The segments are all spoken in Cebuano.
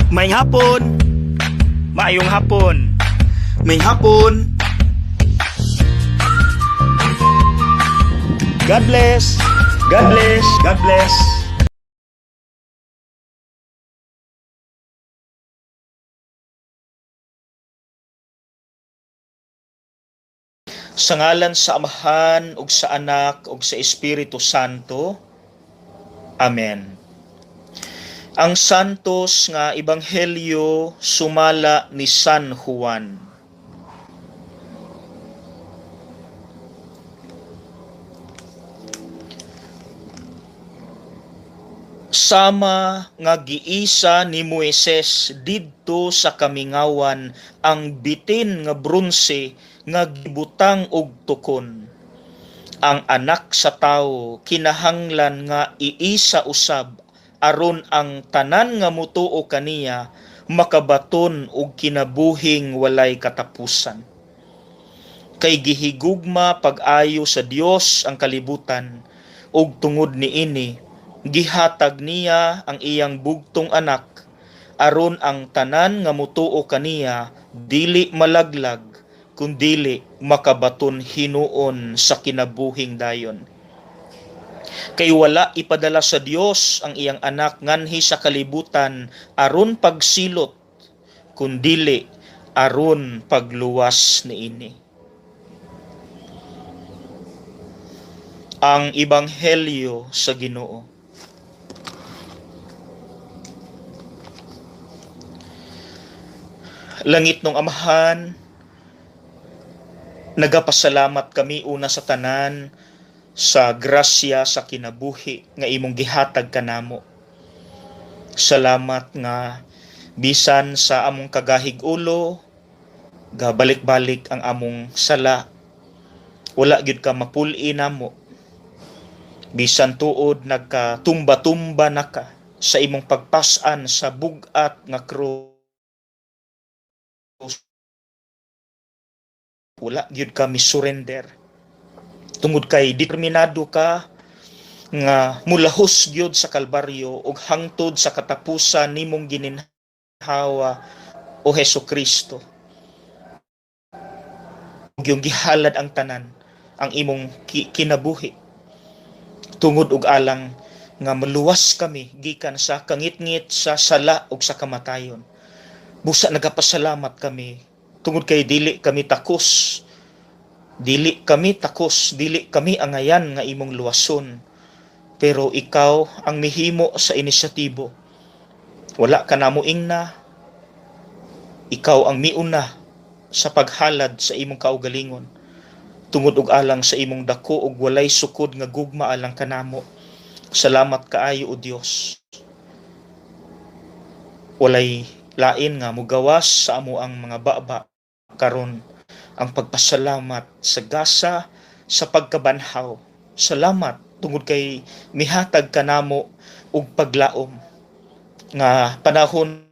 Maayong hapon. Maayong hapon. Maayong hapon. God bless. God bless. God bless. Sa ngalan sa Amahan ug sa Anak ug sa Espiritu Santo. Amen. Ang Santos nga Ebanghelyo sumala ni San Juan. Sama nga giisa ni Moises didto sa kamingawan ang bitin nga bronse nga gibutang og tukon, ang Anak sa Tawo kinahanglan nga iisa usab aron ang tanan nga motuo kaniya makabaton og kinabuhing walay katapusan. Kay gihigugma pag-ayo sa Dios ang kalibutan, ug tungod niini gihatag niya ang iyang bugtong Anak aron ang tanan nga motuo kaniya dili malaglag kundili makabaton hinuon sa kinabuhing dayon. Kay wala ipadala sa Dios ang iyang Anak nganhi sa kalibutan aron pagsilot, kundili aron pagluwas niini. Ang Ebanghelyo sa Ginoo. Langit nung Amahan, nagapasalamat kami una sa tanan sa grasya sa kinabuhi nga imong gihatag kanamo. Salamat nga bisan sa among kagahig ulo, gabalik-balik ang among sala, wala gyud ka mapul-i namo. Bisan tuod nagkatumba-tumba na ka sa imong pagpas-an sa bug-at nga krus, wala gyud ka mi-surrender. Tungod kay determinado ka nga mulahos gyud sa Kalbaryo ug hangtod sa katapusan nimong gininhawa, o Hesus Kristo. Ug yung gihalad ang tanan ang imong kinabuhi tungod og alang nga maluwas kami gikan sa kangitngit sa sala ug sa kamatayon. Busa nagapasalamat kami tungod kay dili kami takos, dili kami takos, dili kami angayan nga imong luwason. Pero ikaw ang mihimo sa inisyatibo. Wala ka namo ingna, ikaw ang miuna sa paghalad sa imong kaugalingon. Tungod og alang sa imong dako og walay sukod nga gugma alang kanamo. Salamat kaayo, o Dios. Walay lain nga mugawas sa amo ang mga baba karon ang pagpasalamat sa gasa sa pagkabanhaw. Salamat tungod kay mihatag kanamo og paglaom nga panahon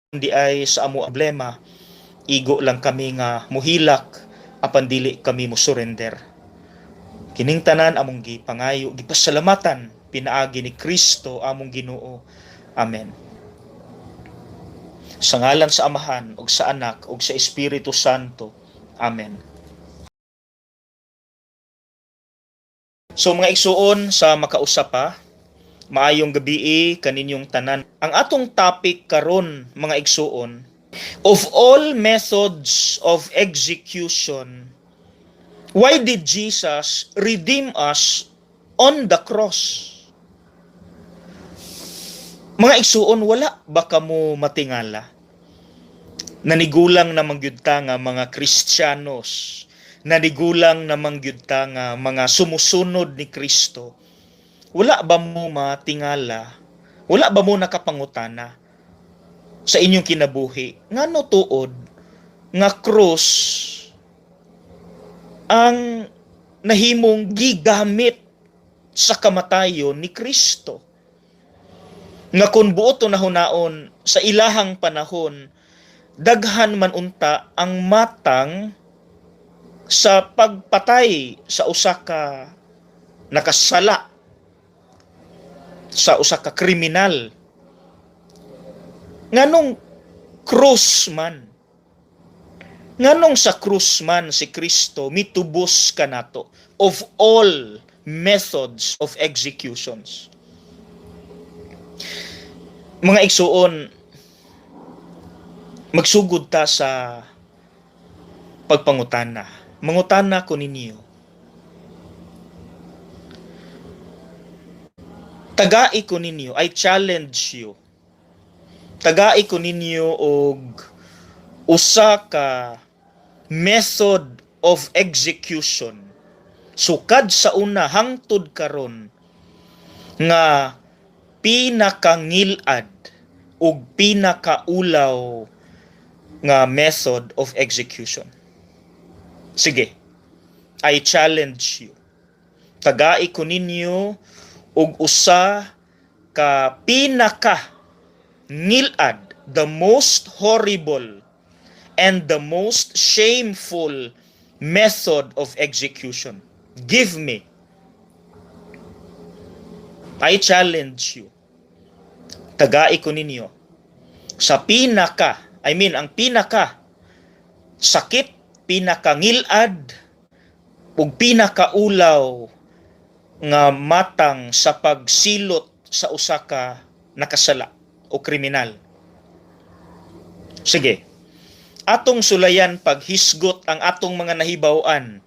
di ay sa amo problema, igo lang kami nga muhilak apan dili kami mo surrender. Kining tanan among gipangayo, gipasalamatan pinaagi ni Kristo among Ginoo. Amen. Sa ngalan sa Amahan ug sa Anak ug sa Espiritu Santo. Amen. So mga igsuon sa makausa pa, maayong gabii kaninyong tanan. Ang atong topic karon, mga igsuon, of all methods of execution, why did Jesus redeem us on the cross? Mga igsuon, wala ba kamo matingala? Nanigulang namang gyud ta nga mga Kristiyanos, nanigulang namang gyud ta nga mga sumusunod ni Kristo. Wala ba mo matingala? Wala ba mo nakapangutana sa inyong kinabuhi? Ngano tuod nga krus ang nahimong gigamit sa kamatayon ni Kristo? Nga kung buot nahunaon sa ilahang panahon, daghan man unta ang matang sa pagpatay sa usa ka nakasala, sa usa ka kriminal. Nganong Krus man. Nganong sa krus man si Kristo mitubos kanato of all methods of executions? Mga igsuon, magsugod ta sa pagpangutana. Mangutana ko ninyo. Tagai ko ninyo, I challenge you. Tagai ko ninyo og usa ka method of execution sukad sa una hangtod karon nga pinakangilad ug pinakaulaw nga method of execution. Sige, I challenge you. Tagai ko ninyo og usa ka pinaka ngilad, the most horrible and the most shameful method of execution. Give me. I challenge you. Tagai ko ninyo sa pinaka, I mean, ang pinaka sakit, pinakangilad ug pinakaulaw nga matang sa pagsilot sa usa ka nakasala o kriminal. Sige. Atong sulayan paghisgot ang atong mga nahibaw-an.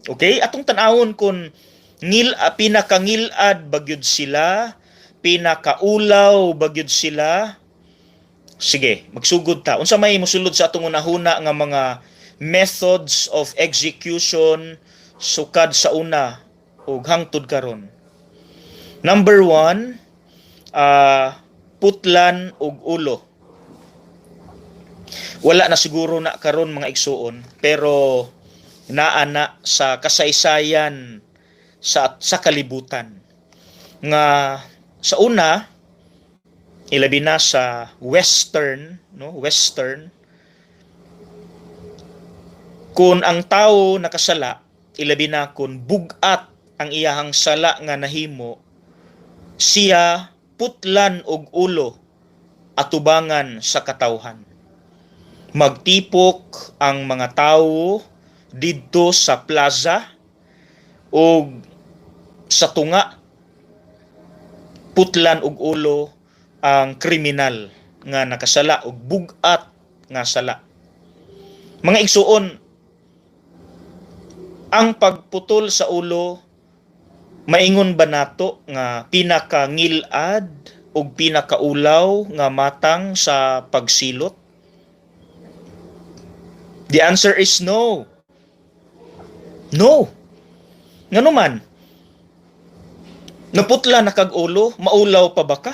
Okay? Atong tan-awon kung pinakangilad ba gyud sila, pinakaulaw ba gyud sila. Sige, magsugod ta. Unsa may mosulod sa atong unahuna nga mga methods of execution sukad sa una ug hangtod karon? Number 1, putlan og ulo. Wala na siguro na karon, mga igsuon, pero naa na sa kasaysayan sa kalibutan nga sa una, ilabi na sa Western, no, Western, kung ang tao nakasala, ilabi na kung bug-at ang iyahang sala nga nahimo, siya putlan og ulo atubangan sa katawhan. Magtipok ang mga tawo didto sa plaza og sa tunga putlan og ulo ang kriminal nga nakasala og bug-at nga sala. Mga igsuon, ang pagputol sa ulo, maingon ba nato nga pinakangilad ug pinakaulaw nga matang sa pagsilot? The answer is no. No. Ngano man? Naputla na kag ulo, maulaw pa ba ka?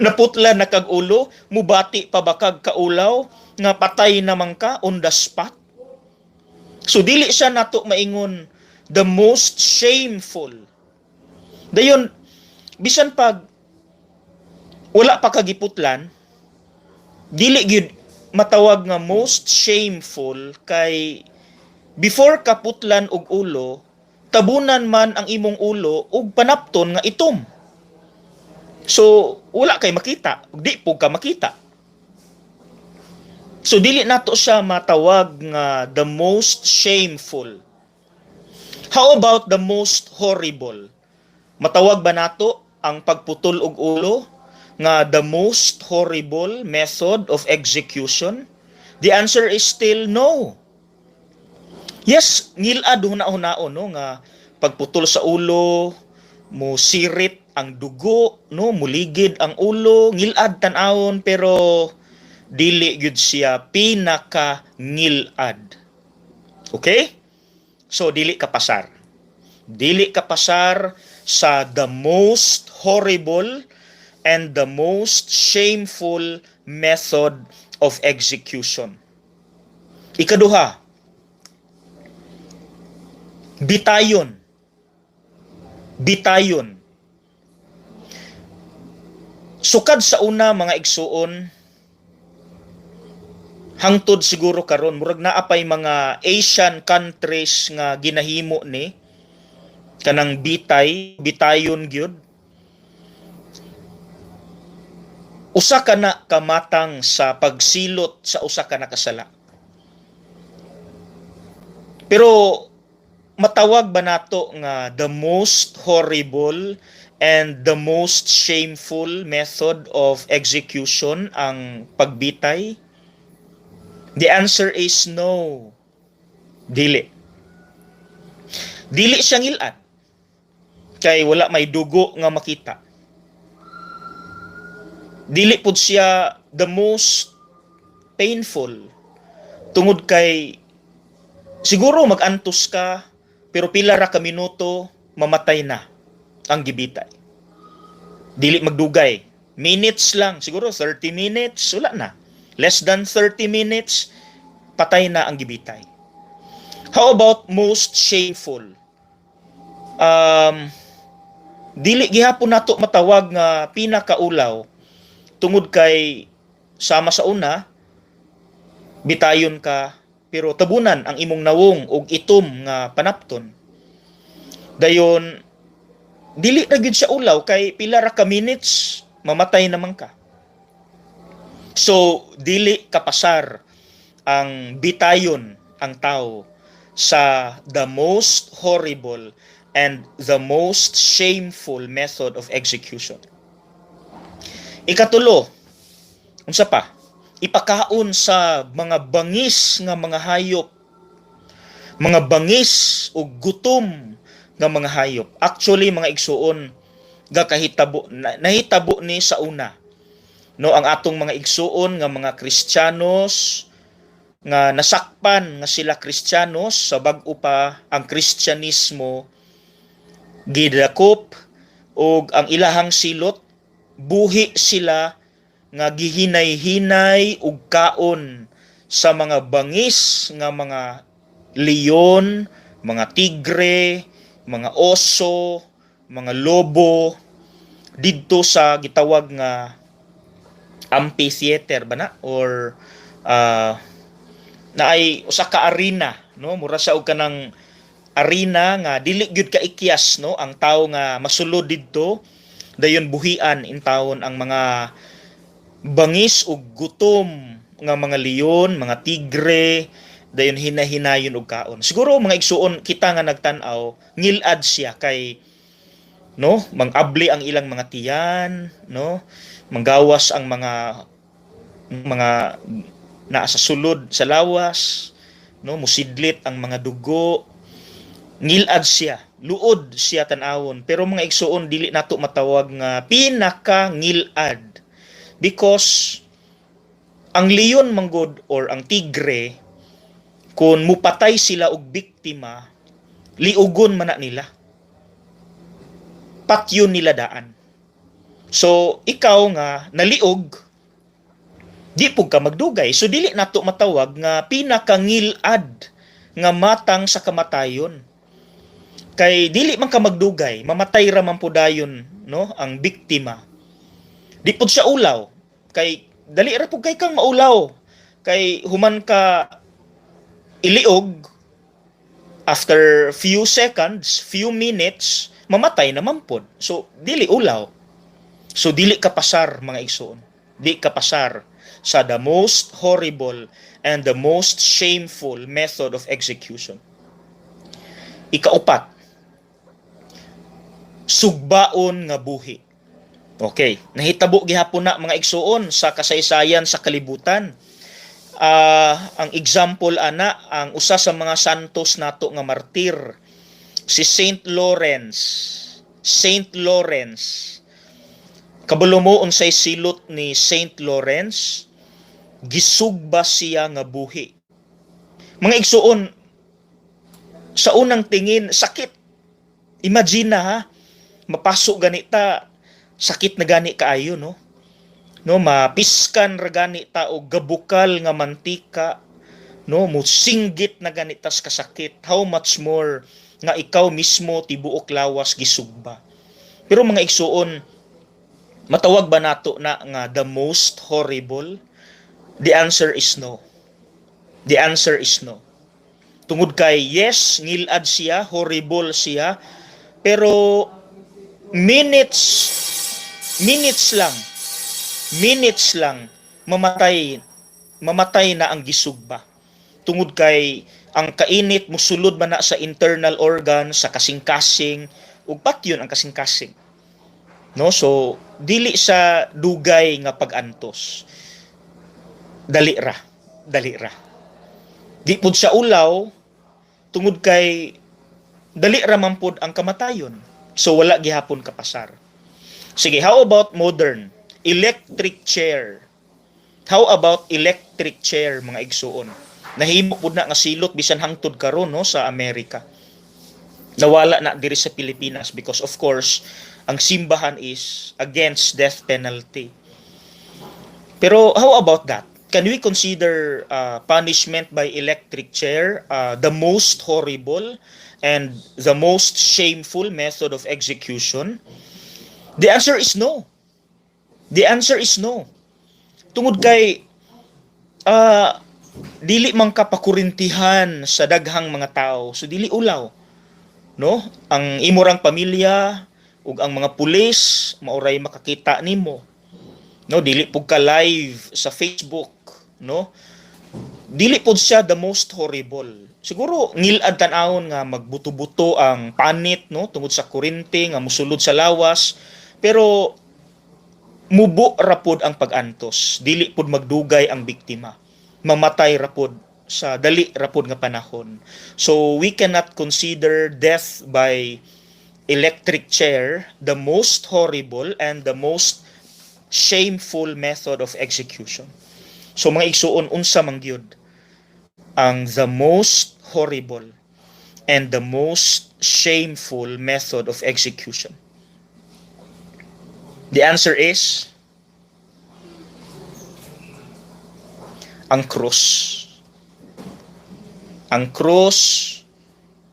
Naputla na kag ulo, mubati pa ba kag kaulaw nga patay naman ka on the spot? So dili siya nato maingon the most shameful. Dayon bisan pag wala pa kagiputlan, dili gyud matawag nga most shameful kay before ka putlan og ulo, tabunan man ang imong ulo og panapton nga itom. So wala kay makita, di po ka makita. So dili nato siya matawag nga the most shameful. How about the most horrible? Matawag ba nato ang pagputol og ulo nga the most horrible method of execution? The answer is still no. Yes, ngilad huna-hunaon, no, nga pagputol sa ulo, mo sirit ang dugo, no, muligid ang ulo, ngilad tan-awon, pero dili gyud siya pinaka ngilad. Okay? So dili ka pasar. Dili ka pasar sa the most horrible and the most shameful method of execution. Ikaduha, bitayon. Bitayon. Sukad sa una, mga igsuon, hangtod siguro karon, murag naa pay mga Asian countries nga ginahimo ni kanang bitay, bitayon gyud. Usa ka na kamatang sa pagsilot sa usa ka nakasala. Pero matawag ba nato nga the most horrible and the most shameful method of execution ang pagbitay? The answer is no. Dili. Dili siya ngilad. Kay wala may dugo nga makita. Dili pud siya the most painful tungod kay siguro magantos ka, pero pila ra ka minuto, mamatay na ang gibitay. Dili magdugay. Minutes lang, siguro 30 minutes, wala na. Less than 30 minutes, patay na ang gibitay. How about most shameful? Dili gihapon nato matawag nga pinakaulaw tungod kay sama sa una, bitayon ka pero tabunan ang imong nawong og itom nga panapton. Dayon dili na gyud siya ulaw kay pila ra ka minutes, mamatay naman ka. So dili kapasar ang bitayon ang tao sa the most horrible and the most shameful method of execution. Ikatulo, unsa pa? Ipakaon sa mga bangis nga mga hayop. Mga bangis o gutom nga mga hayop. Actually, mga igsuon, gakahitabo nahitabo ni sa una. No, ang atong mga igsuon nga mga Kristiyanos nga nasakpan nga sila Kristiyanos sa bag-o pa ang Kristyanismo gidakop og ang ilahang silot, buhi sila nga gihinay-hinay og kaon sa mga bangis nga mga leon, mga tigre, mga oso, mga lobo didto sa gitawag nga amphitheater ba na or naay usa ka arena, no? Mura siya og kanang arena nga dili gyud ka ikyas, no, ang tawo nga masulod didto. Dayon buhian intawon ang mga bangis ug gutom nga mga leon, mga tigre, dayon hinahinayon og kaon. Siguro, mga igsuon, kita nga nagtan-aw, ngilad siya kay, no, mangabli ang ilang mga tiyan, no, manggawas ang mga naa sa sulod sa lawas, no, musidlit ang mga dugo. Ngilad siya, luod siya tan-awon. Pero, mga igsuon, dili nato matawag nga pinaka ngilad because ang leon manggod or ang tigre, kung mupatay sila og biktima, liugon man na nila, patyon nila daan. So ikaw nga naliog, di pud ka magdugay. So dili nato matawag nga pinakangilad nga matang sa kamatayon kay dili man ka magdugay, mamatay ra man pud dayon, no, ang biktima. Di pud siya ulaw kay dali ra pud kay kang maulaw kay human ka iliog, after few seconds, few minutes, mamatay naman pod. So dili ulaw. So dili ka pasar, mga igsoon, di ka pasar sa the most horrible and the most shameful method of execution. Ikaupat, sugbaon nga buhi. Okay, nahitabo gihapon na, mga igsuon, sa kasaysayan sa kalibutan. Ang example ana, ang usa sa mga santos nato nga martir, si Saint Lawrence. Saint Lawrence. Kabalo mo unsay silot ni Saint Lawrence? Gisugba siya nga buhi. Mga igsuon, sa unang tingin, sakit. Imagine na ha, mapaso gani ta, sakit na gani kaayo, no? No, mapiskan ra gani ta og gabukal nga mantika, no, musinggit na gani tas kasakit. How much more nga ikaw mismo tibuok lawas gisugba? Pero, mga igsuon, matawag ba nato na nga the most horrible? The answer is no. The answer is no. Tungod kay yes, ngilad siya, horrible siya, pero minutes, minutes lang. Minutes lang, mamatay mamatay na ang gisugba. Tungod kay ang kainit musulod man na sa internal organ, sa kasing-kasing, ug patyon ang kasing-kasing. No? So dili sa dugay nga pag-antos. Dali ra, dali ra. Di pud siya ulaw tungod kay dali ra man pud ang kamatayon. So wala gihapon kapasar. Sige, how about modern electric chair? How about electric chair, mga igsuon? Nahimo pud na nga silot bisan hangtod karon, no, sa Amerika. Nawala na diri sa Pilipinas because, of course, ang simbahan is against death penalty. Pero how about that? Can we consider punishment by electric chair the most horrible and the most shameful method of execution? The answer is no. The answer is no. Tungod kay dili man ka pakurintihan sa daghang mga tao. So dili ulaw. No? Ang imong pamilya ug ang mga pulis mao ray makakita nimo. No, dili pud ka live sa Facebook, no? Dili pud siya the most horrible. Siguro ngilad tan-awon nga magbuto-buto ang panit, no, tungod sa kuryente nga musulod sa lawas, pero mubo ra pod ang pag-antos. Dili pud magdugay ang biktima. Mamatay ra pod sa dali ra pod nga panahon. So we cannot consider death by electric chair the most horrible and the most shameful method of execution. So mga igsuon, unsa man gyud ang the most horrible and the most shameful method of execution? The answer is ang krus. Ang krus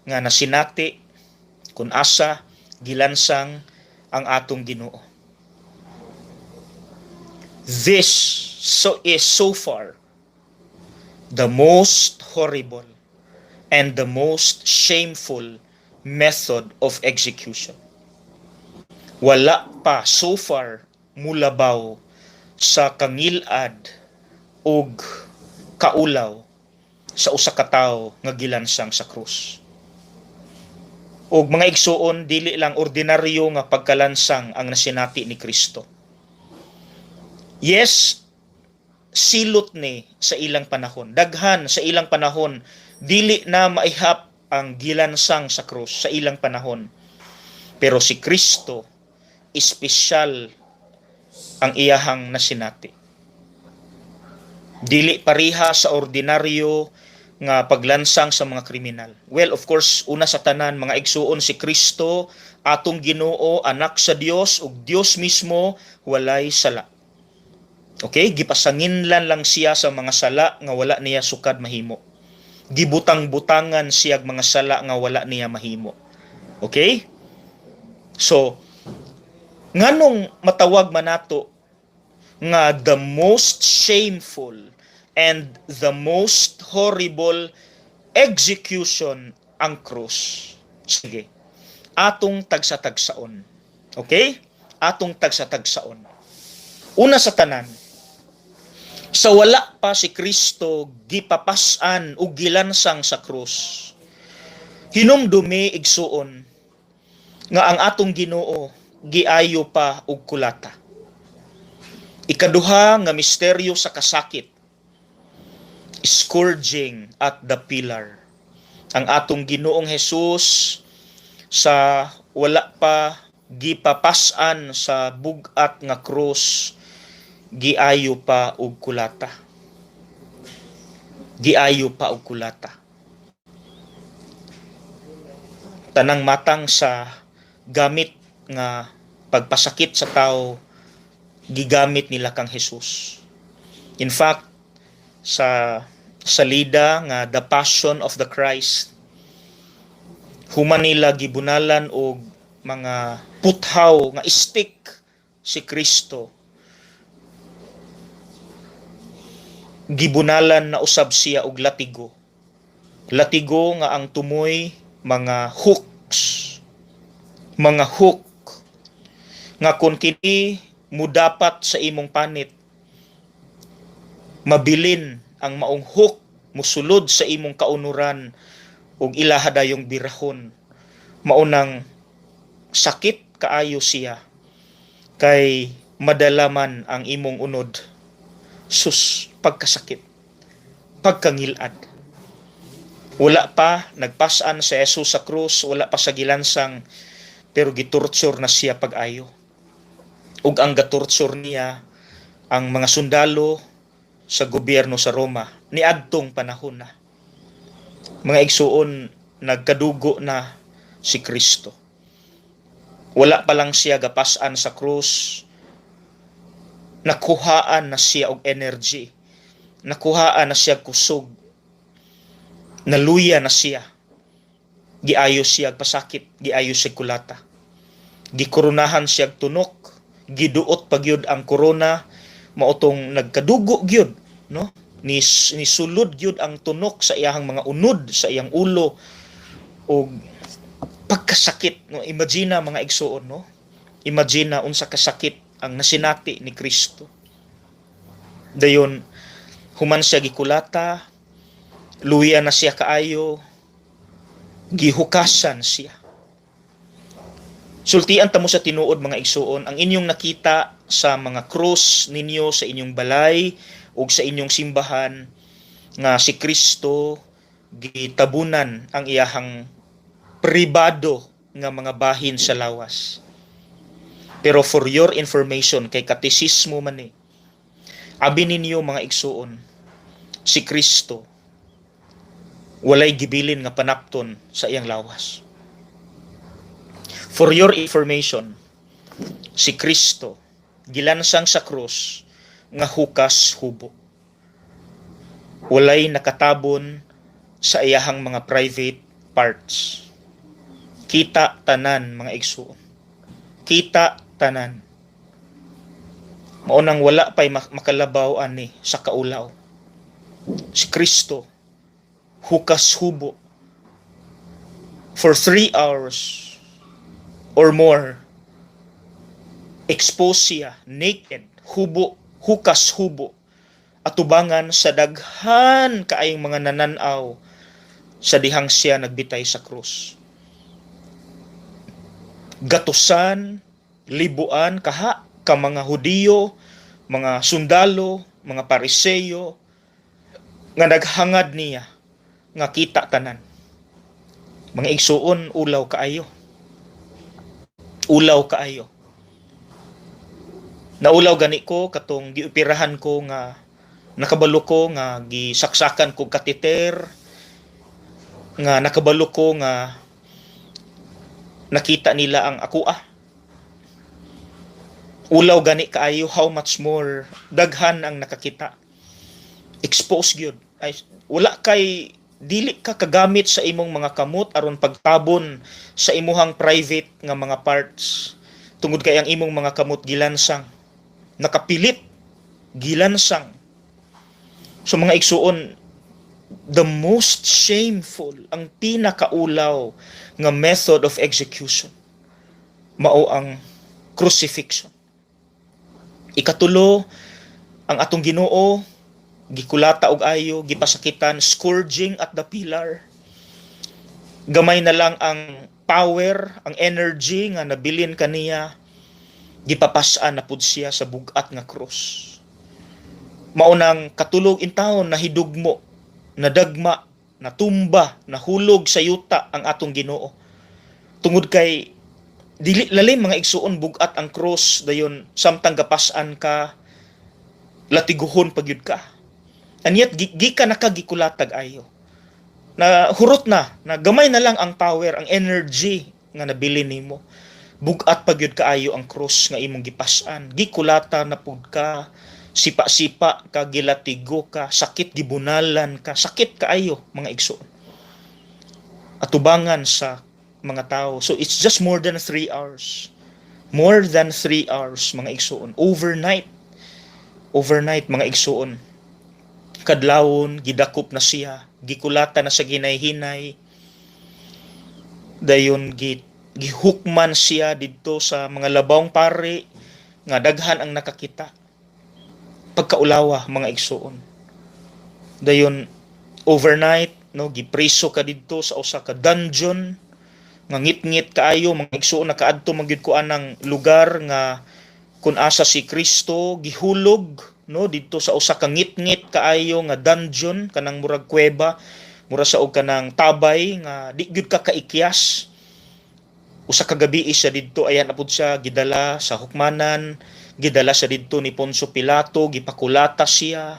nga nasinati kung asa gilansang ang atong Ginoo. This so is so far the most horrible and the most shameful method of execution. Wala pa so far mulabaw sa kangilad ug kaulaw sa usa ka tawo nga gilansang sa krus. Og mga igsuon, dili lang ordinaryo nga pagkalansang ang nasinati ni Kristo. Yes, silot ni sa ilang panahon. Daghan sa ilang panahon, dili na maihap ang gilansang sa krus sa ilang panahon. Pero si Kristo, espesyal ang iyahang nasinati. Dili pareha sa ordinaryo nga paglansang sa mga kriminal. Well, of course, una sa tanan, mga igsuon, si Kristo, atong Ginoo, anak sa Dios ug Dios mismo, walay sala. Okay, gipasanginlan lang siya sa mga sala nga wala niya sukad mahimo. Gibutang-butangan siya mga sala nga wala niya mahimo. Okay? So, nganong matawag man nato nga the most shameful and the most horrible execution ang krus? Sige. Atong tagsa-tagsaon. Okay? Atong tagsa-tagsaon. Una sa tanan, sa wala pa si Kristo gipapas-an o gilansang sa krus, hinumdumi, igsuon, nga ang atong Ginoo giayo pa og kulata. Ikaduha nga misteryo sa kasakit, scourging at the pillar. Ang atong Ginoong Hesus sa wala pa gipapas-an sa bugat nga krus, giayo pa og kulata. Giayo pa og kulata. Tanang matang sa gamit nga pagpasakit sa tao, gigamit nila kang Jesus. In fact, sa salida nga The Passion of the Christ, human nila gibunalan og mga puthaw nga stick si Kristo, gibunalan na usab siya og latigo. Latigo nga ang tumoy mga hooks. Mga hook nga kung kini mudapat sa imong panit, mabilin ang maong hook musulod sa imong kaunuran ug ilaha dayong birahon. Maunang sakit kaayo siya kay madala man ang imong unod. Sus, pagkasakit, pagkangilad. Wala pa nagpasan sa Jesus sa krus, wala pa sa gilansang, pero gitorture na siya pag-ayo. Ug ang gatorture niya ang mga sundalo sa gobyerno sa Roma niadtong panahon na. Mga igsuon, nagkadugo na si Kristo. Wala pa lang siya gapasan sa krus, nakuhaan na siya og energy. Nakuhaan na siya kusog. Naluya na siya. Giayo siya pasakit, giayo siya kulata. Gikoronahan siya tunok, giduot pa gyud ang korona, mao tong nagkadugo gyud, no? Ni sulod gyud ang tunok sa iyang mga unod, sa iyang ulo og pagkasakit, no? Imagine, mga igsuon, no? Imagine unsa kasakit ang nasinati ni Kristo. Dayon human siya gikulata, luya na siya kaayo, gihukasan siya. Sultian ta mo sa tinuod, mga igsuon, ang inyong nakita sa mga krus ninyo sa inyong balay ug sa inyong simbahan nga si Kristo gitabunan ang iyahang pribado nga mga bahin sa lawas. Pero for your information, kay katisismo man eh, abi ninyo, mga igsuon, si Kristo walay gibilin nga panapton sa iyang lawas. For your information, si Kristo gilansang sa krus nga hukas hubo. Walay nakatabon sa iyahang mga private parts. Kita tanan, mga igsuon. Kita tanan. Mao nang wala pa'y makalabaw ani sa kaulaw. Si Kristo hukas hubo for 3 hours or more. Expose siya, naked, hubo, hukas hubo, atubangan sa daghan kaayong mga nananaw sa dihang siya nagbitay sa krus. Gatusan, libuan kaha ka mga Hudiyo, mga sundalo, mga Pariseyo nga naghangad niya nga kita tanan. Mga igsuon, ulaw kaayo. Ulaw kaayo. Naulaw gani ko katong gioperahan ko nga nakabalo ko nga gisaksakan ko catheter, nga nakabalo ko nga nakita nila ang akoa. Ulaw gani kaayo, how much more daghan ang nakakita. Expose gyud. Ay, wala kay dili ka kagamit sa imong mga kamot aron pagtabon sa imuhang private nga mga parts tungod kay ang imong mga kamot gilansang, nakapilit, gilansang. So mga igsuon, the most shameful, ang pinakaulaw nga method of execution mao ang crucifixion. Ikatulo, ang atong Ginoo gikulata og ayo, gipasakitan, scourging at the pillar. Gamay na lang ang power, ang energy nga nabilin kaniya, gipapas-an na pud siya sa bug-at nga krus. Maunang katulog intawon nahidugmo, nadagma, natumba, nahulog sa yuta ang atong Ginoo. Tungod kay dili lalim, mga igsuon, bug-at ang krus, dayon samtang gapas-an ka, latiguhon pa gyud ka. And yet gikan na kagikulatag ayo. Na hurot na, na gamay na lang ang power, ang energy nga nabili nimo. Bug-at pa gyud kaayo ang krus nga imong gipas-an. Gikulata na pud ka, sipa-sipa ka, gilatigo ka, sakit, gibunalan ka, sakit kaayo, mga igsoon. Atubangan sa mga tao. So it's just more than 3 hours. More than 3 hours, mga igsoon. Overnight. Overnight, mga igsoon. Kadlawon, gidakop na siya, gikulata na sa ginay-hinay. Dayon gihukman siya didto sa mga labawng pari. Nga daghan ang nakakita. Pagkaulawa, mga igsuon. Dayon overnight, no, gipriso ka didto sa usa ka dungeon nga ngit-ngit kaayo, mga igsuon. Nakaadto man gyud ko anang lugar nga kung asa si Kristo gihulog, no, didto sa usa ka ngit-ngit kaayo nga dungeon, kanang murag kuweba, mura sa og kanang tabay nga di gyud ka kaikyas. Usa ka gabi siya didto, ayan na pud siya gidala sa hukmanan, gidala siya didto ni Poncio Pilato, gipakulata siya.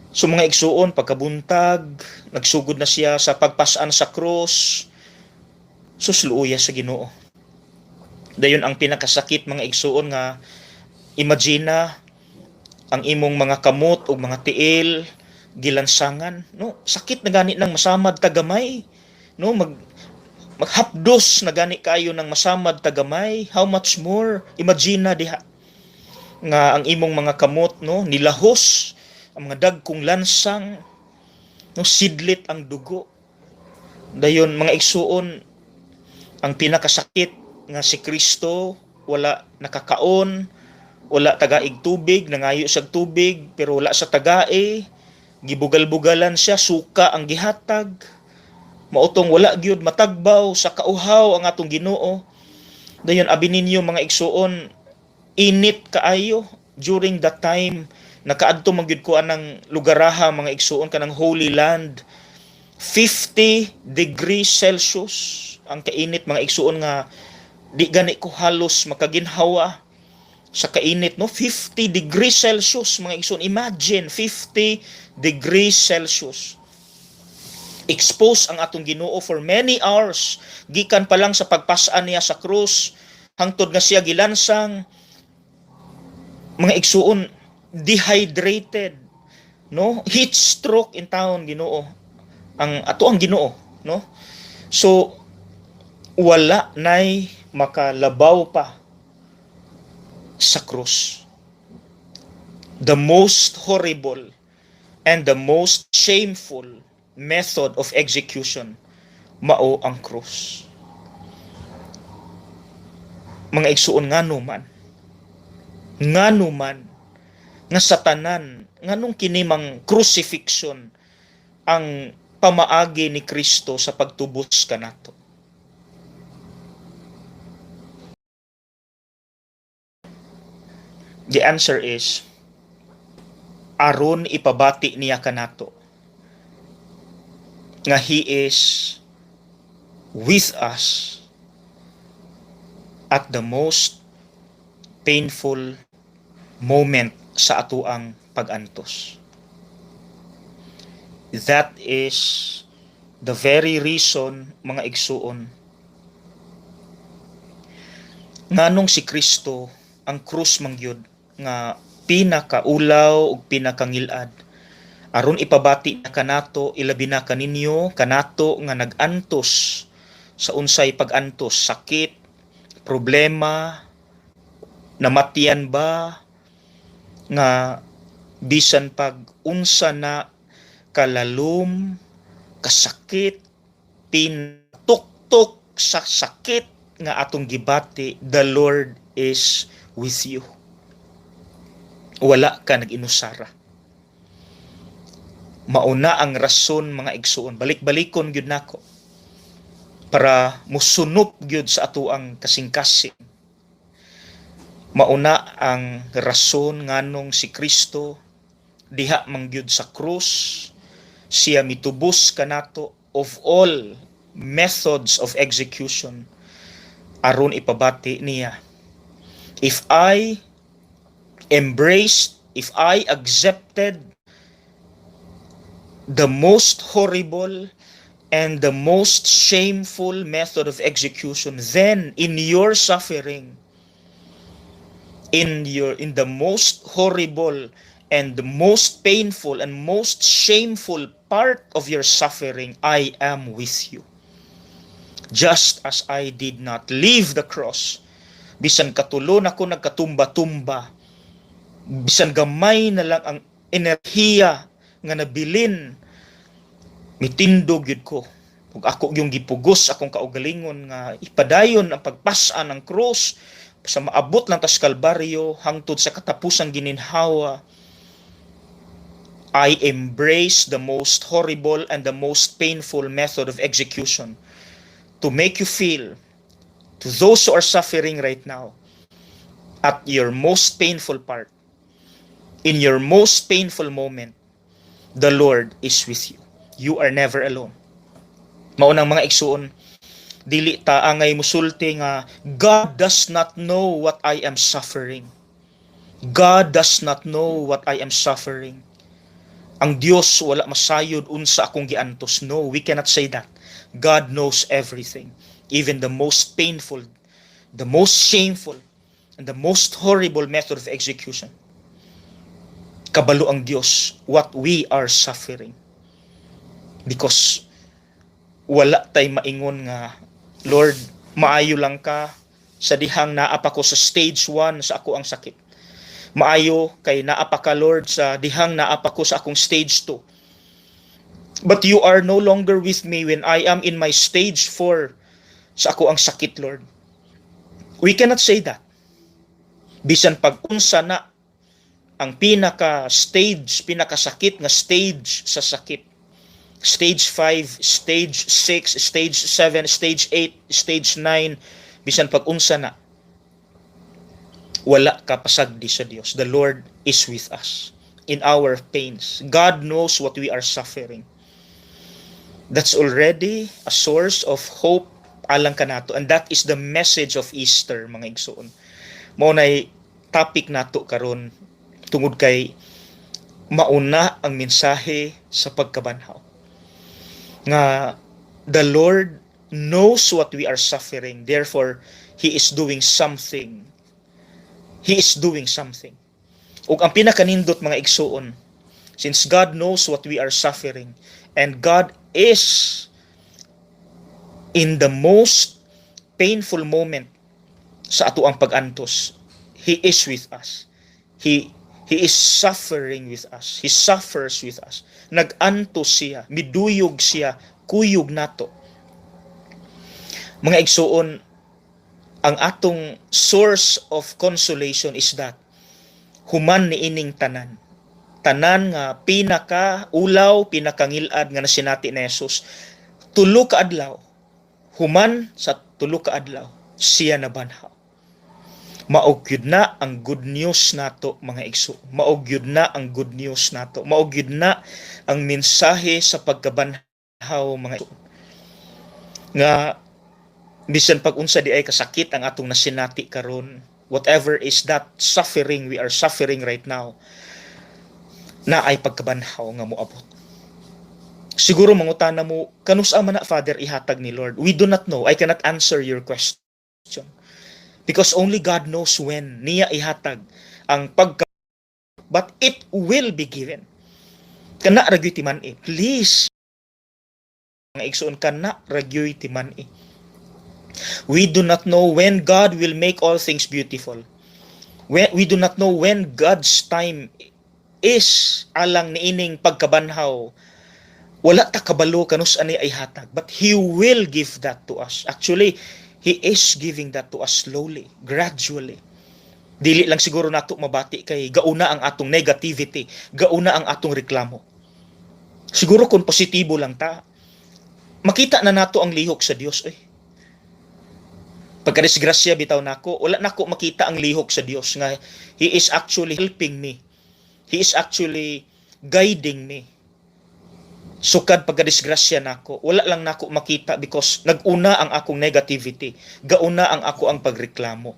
So mga igsuon, pagkabuntag, nagsugod na siya sa pagpasan sa krus. Sus, luoya sa Ginoo. Dayon ang pinakasakit, mga igsuon, nga imagine ang imong mga kamot ug mga tiil gilansangan, no? Sakit na gani nang masamad tagamay, no? Maghapdos na gani kayo ng masamad tagamay, how much more imagine na diha nga ang imong mga kamot, no, nilahos ang mga dagkong lansang, no, sidlit ang dugo. Dayon, mga igsuon, ang pinakasakit nga si Kristo wala nakakaon, wala tagaig tubig, nangayo siya tubig pero wala sa tagae, gibugal-bugalan siya, suka ang gihatag. Mautong wala gyud matagbaw sa kauhaw ang atong Ginoo. Dayon abi ninyo, mga igsuon, init kaayo during that time. Nakaadto man gyud ko anang lugaraha, mga igsuon, kanang Holy Land. 50 degrees Celsius ang kainit, mga igsuon, nga di gani ko halos makaginhawa sa kainit, no? 50 degrees Celsius, mga igsuon. Imagine, 50 degrees Celsius. Expose ang atong Ginoo for many hours gikan pa lang sa pagpasan niya sa krus hangtod nga siya gilansang, mga igsuon. Dehydrated, no? Heat stroke in town, Ginoo, ang ato ang Ginoo, no? So wala nay makalabaw pa sa krus, the most horrible and the most shameful method of execution, mao ang krus, mga igsuon. Ngano man nga sa tanan, nganong kini mang crucifixion ang pamaagi ni Kristo sa pagtubos kanato? The answer is aron ipabati niya kanato nga He is with us at the most painful moment sa atuang pag-antos. That is the very reason, mga igsuon, nganong si Kristo ang krus mangyud nga pinakaulaw ug pinakangilad, aron ipabati na kanato, ilabi na kaninyo, kanato nga nag-antos sa unsay pag-antos, sakit, problema, namatyan ba, nga bisan pag unsa na kalalom, kasakit, pinatuktok sa sakit nga atong gibati, the Lord is with you. Wala ka nag-inusara. Mauna ang rason, mga igsuon. Balik-balikon gyud nako para musunop gyud sa atoang kasing-kasing. Mauna ang rason nganong si Kristo diha mangyud sa krus siya mitubos kanato of all methods of execution, aron ipabati niya, if I embraced, if I accepted the most horrible and the most shameful method of execution, then in your suffering, in the most horrible and the most painful and most shameful part of your suffering, I am with you. Just as I did not leave the cross, bisan katulo na ko nagkatumba-tumba, bisan gamay na lang ang enerhiya nga nabilin, mitindog gyud ko ug ako yung gipugos akong kaugalingon nga ipadayon ang pagpas-an ng krus. Sa maabot lang tas Kalbaryo hangtod sa katapusang gininhawa, I embrace the most horrible and the most painful method of execution to make you feel, to those who are suffering right now, at your most painful part, in your most painful moment, the Lord is with you. You are never alone. Mao nang, mga igsuon, dili ta angay musulti nga God does not know what I am suffering. God does not know what I am suffering. Ang Dios wala masayod unsa akong giantos. No, we cannot say that. God knows everything. Even the most painful, the most shameful, and the most horrible method of execution. Kabalo ang Dios what we are suffering. Because wala tay maingon nga, "Lord, maayo lang ka sa dihang naa pa ko sa stage 1 sa akoang sakit. Maayo kay naa pa ka, Lord, sa dihang naa pa ko sa akong stage 2. But you are no longer with me when I am in my stage 4 sa akoang sakit, Lord." We cannot say that. Bisan pag-unsa na ang pinaka stage, pinakasakit nga stage sa sakit. Stage 5, stage 6, stage 7, stage 8, stage 9, bisan pag-unsa na, wala ka pasagdi sa Dios. The Lord is with us in our pains. God knows what we are suffering. That's already a source of hope alang kanato, and that is the message of Easter, mga igsoon. Mao nay topic nato karon tungod kay mauna ang mensahe sa pagkabanhaw. Nga the Lord knows what we are suffering. Therefore, He is doing something. He is doing something. Ug ang pinakanindot, mga igsuon, since God knows what we are suffering and God is in the most painful moment sa atoang pag-antos, He is with us. He is suffering with us. He suffers with us. Nag-antos siya, miduyog siya, kuyog nato. Mga igsuon, ang atong source of consolation is that human niining tanan, tanan nga pinaka ulaw, pinakangilad nga nasinati ni Jesus, 3 ka adlaw, human sa 3 ka adlaw siya nabanhaw. Mao gyud na ang good news nato, mga igsoon. Mao gyud na ang good news nato. Mao gyud na ang mensahe sa pagkabanhaw, mga igsoon, nga bisan pag unsa diay kasakit ang atong nasinati karon, whatever is that suffering we are suffering right now, naay pagkabanhaw nga moabot. Siguro mangutana mo, "Kanus-a man na, Father, ihatag ni Lord?" We do not know. I cannot answer your question because only God knows when niya ihatag ang pagka, but it will be given. Kana ra gyud timan-i. Please, mga igsoon, kana ra gyud timan-i. We do not know when God will make all things beautiful. We do not know when God's time is alang niining pagkabanhaw. Wala ta kabalo kanus ani ay hatag, but He will give that to us. Actually, He is giving that to us slowly, gradually. Dili lang siguro nato mabati kay gauna ang atong negativity, gauna ang atong reklamo. Siguro kung positibo lang ta, makita na nato ang lihok sa Dios eh. Pagkadisgrasya bitaw nako, wala nako makita ang lihok sa Dios nga He is actually helping me. He is actually guiding me. Sukad pagkadisgrasya nako, wala lang nako makita because nag-una ang akong negativity, gauna ang akoang pagreklamo.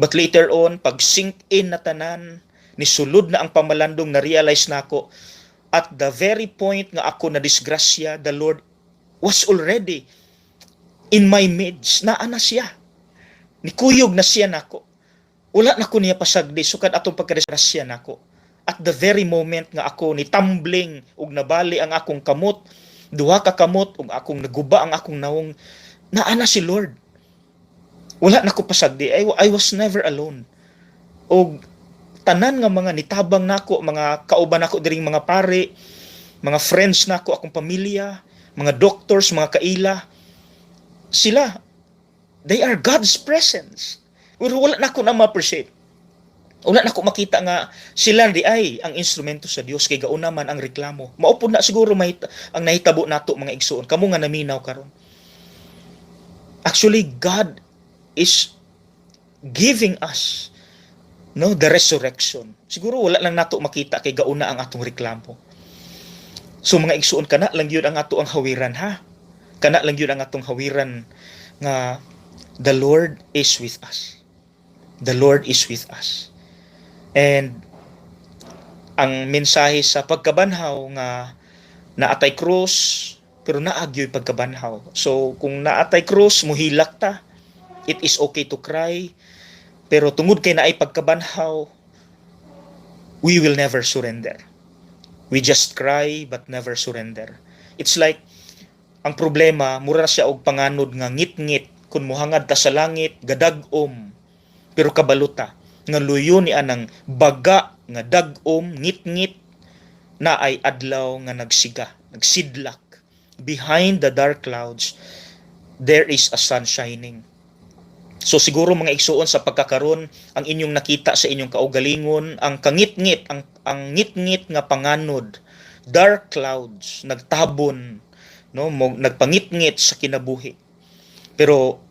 But later on, pag sink in na tanan, nisulod na ang pamalandong, na realize nako at the very point nga ako na disgrasya, the Lord was already in my midst. Naa na siya. Nikuyog na siya nako. Wala na ko niya pasagdi sukad atong pagkadisgrasya nako. At the very moment nga ako ni tumbling ug nabali ang akong kamot, duha ka kamot, ug akong naguba ang akong nawong, naa na si Lord. Wala na ko pasagdi. I was never alone. Og tanan nga mga nitabang nako, mga kauban nako diring mga pare, mga friends nako, akong pamilya, mga doctors, mga kaila, sila, they are God's presence. Pero wala na ako na ma-appreciate. Wala na ako makita nga sila di ay ang instrumento sa Dios kay gauna man ang reklamo. Mao pud na siguro may ang nahitabo nato, mga igsuon. Kamo nga naminaw karon. Actually, God is giving us, no, the resurrection. Siguro wala lang nato makita kay gauna ang atong reklamo. So mga igsuon, kana lang gyud ang ato ang hawiran, ha. Kana lang gyud ang atong hawiran nga the Lord is with us. The Lord is with us. And ang mensahe sa pagkabanhaw nga naatay krus pero naa gyoy pagkabanhaw. So kung naatay krus, muhilak ta. It is okay to cry. Pero tungod kay naay pagkabanhaw, we will never surrender. We just cry but never surrender. It's like ang problema mura siya og panganod nga ngit-ngit. Kung muhangad ta sa langit, gadag-om, pero kabalo ta nga luyo ni anang baga nga dag-om, ngit-ngit, na ay adlaw nga nagsiga, nagsidlak. Behind the dark clouds there is a sun shining. So siguro, mga igsuon, sa pagkakaron ang inyong nakita sa inyong kaugalingon ang kangit-ngit, ang ngit-ngit nga panganod, dark clouds nagtabon, no, mo nagpangit-ngit sa kinabuhi. Pero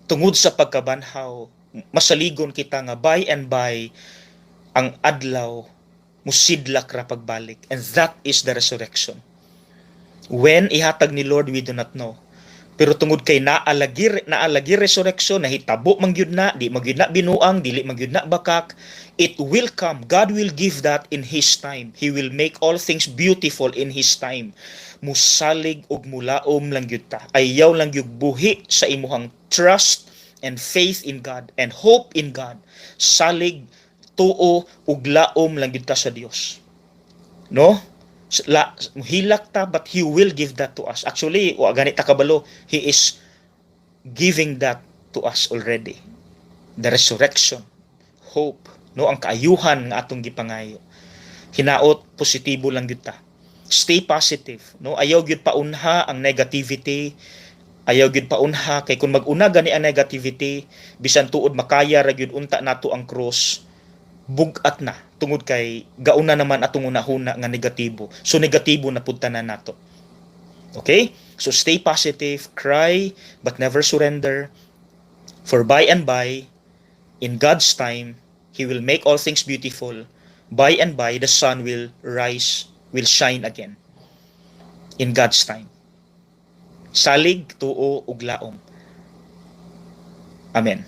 tungod sa pagkabanhaw, masaligon kita nga by and by ang adlaw musidlak ra pagbalik, and that is the resurrection. When ihatag ni Lord, we do not know. Pero tungod kay naalagi resurrection, nahitabo man gyud na, di man gyud na binuang, dili man gyud na bakak, it will come. God will give that in His time. He will make all things beautiful in His time. Musalig ug mulaom lang gyud ta. Ayaw lang gyud buhi sa imuhang trust and faith in God and hope in God. Salig, tuo ug laom lang gyud ta sa Dios. No? La, hilak ta, but He will give that to us. Actually, wa gani ta kabalo, He is giving that to us already. The resurrection, hope, no, ang kaayuhan nga atong gipangayo. Hinaot positibo lang gyud ta. Stay positive, no? Ayaw gyud paunha ang negativity. Ayaw gyud paunha kay kung mag-una gani ang negativity, bisan tuod makaya ra gyud unta nato ang cross, bug-at na tungod kay gauna naman atong unahuna nga negatibo. So negatibo na pud tanan nato. Okay? So stay positive, cry but never surrender. For by and by, in God's time, He will make all things beautiful. By and by, the sun will rise, will shine again. In God's time. Salig, tuo, ug laom. Amen.